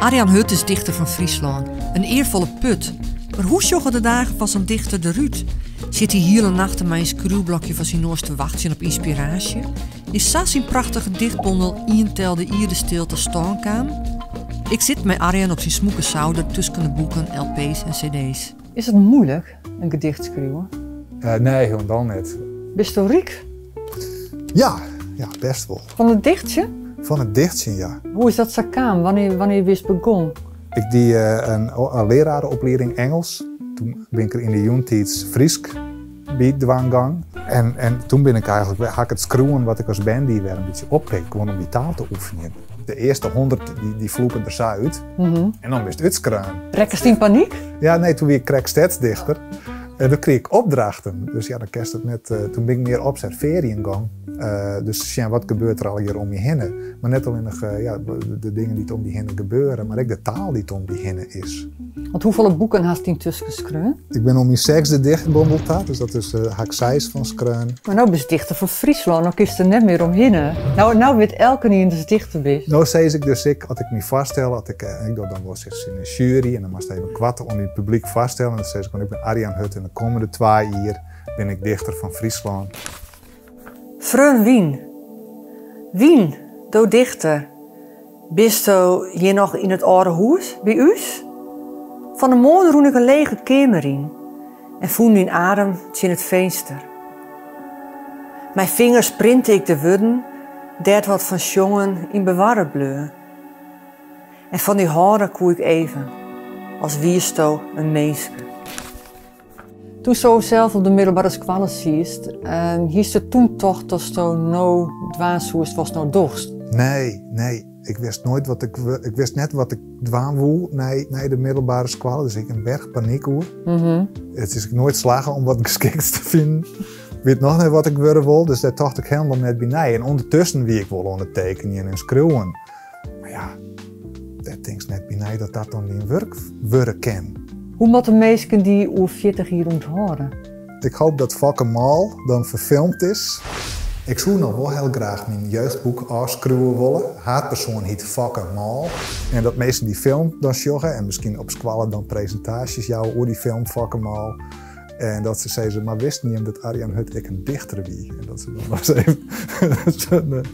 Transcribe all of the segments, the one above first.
Arjan Hut is dichter fan Fryslân. In earfolle put. Mar hoe sjogge de dagen fan sa'n dichter derút? Sit hy hiele nachten mei in skriuwblokje foar syn noas te wachtsjen op ynspiraasje? Is sa syn prachtige dichtbondel Ien tel de ierde stil ta stân kaam? Ik sit mei Arjan op syn smûke souder tusken de boeken, LP's en cd's. Is it muoilik, in gedicht skriuwe? Nee, hielendal net. Bisto ryk? Ja, ja, bêst wol. Fan it dichtsjen? Fan it dichtsjen, ja. Hoe is dat sa kaam? Wannear bist begûn? Ik die in learareoplieding Ingelsk. Toen bin ik der yn de jûntiids Frysk by dwaan gong. En toen bin ik eigentlik, ha ik it skriuwen wat ik as bern die wer in bytsje oppikt, gewoan om dy taal te oefenjen. De earste 100 dy floepen der sa út en dan bist útskreaun. Rekkest yn panyk? Ja, nee, toen wie ik krekt stedsdichter. En dan krige ik opdrachten. Dus ja, dan kinst it net. Toen bin ik mear observearjen gong. Dus sjen wat gebeurt der allegear om je hinne. Mar net allinnich ja, de dingen dy't om dy hinne gebeure, mar ek de taal dy't om dy hinne is. Want hoefolle boeken hast yntusken skreaun? Ik bin oan myn sechsde dichtbondel ta, dus dat is, ha ik seis fan skreaun. Mar no bist dichter fan Fryslân, no kinst der net mear omhinne. No wit elkenien datst dichter bist. No sis ik dus ek, as ik my foarstel, as ik, ik doch dan wol ris yn in sjuery en dan moatst even koart oan dyn publyk foarstelle. En dan sis ik, ik bin Arjan Hut en de kommende 2 jier bin ik dichter fan Fryslân. Freon Wyn. Wyn, do dichter. Bisto hjir noch yn it âlde hûs by ús? Fan 'e moarn rûn ik in lege keamer yn en fûn dyn adem tsjin it finster. Mei fingers printe ik de wurden dêr't wat fan sjongen yn bewarre bleau. En fan dy hâlde koe ik even, as wiesto in minske. Doe'tsto sels op de middelbere skoalle siest, hiest toen tocht datsto no dwaan soest watst no dochst? Nee, nee. Ik wist noait wat ik, ik wist net wat ik dwaan woe nei de middelbere skoalle, dus ik in berch panyk oer. It is noait slagge om wat geskikts te finen. Ik wit noch net wat ik wurde wol, dus dêr tocht ik hielendal net by nei. En ûndertusken wie ik wol oan it tekenjen en skriuwen. Mar ja, dêr tinkst net by nei dat dat dan dyn wurk wurde kin. Hoe moatte minsken dy oer 40 jier ûnthâlde? Ik hoop dat Fokke Mâl dan ferfilmd is. Ik soe noch wol hiel graach myn jeugdboek ôfskriuwe wolle. Haadpersoan hyt Fokke Mâl. En dat minsken dy film dan sjogge en miskien op skoalle dan presintaasjes jouwe oer dy film Fokke Mâl. En dat se sizze, mar wisten jim dat Arjan Hut ek in dichter wie? En dat se dan noch even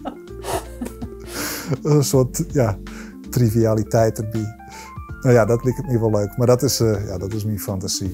in soart, ja, trivialiteit derby. No ja, dat liket my wol leuk. Mar dat is, ja, dat is myn fantasy.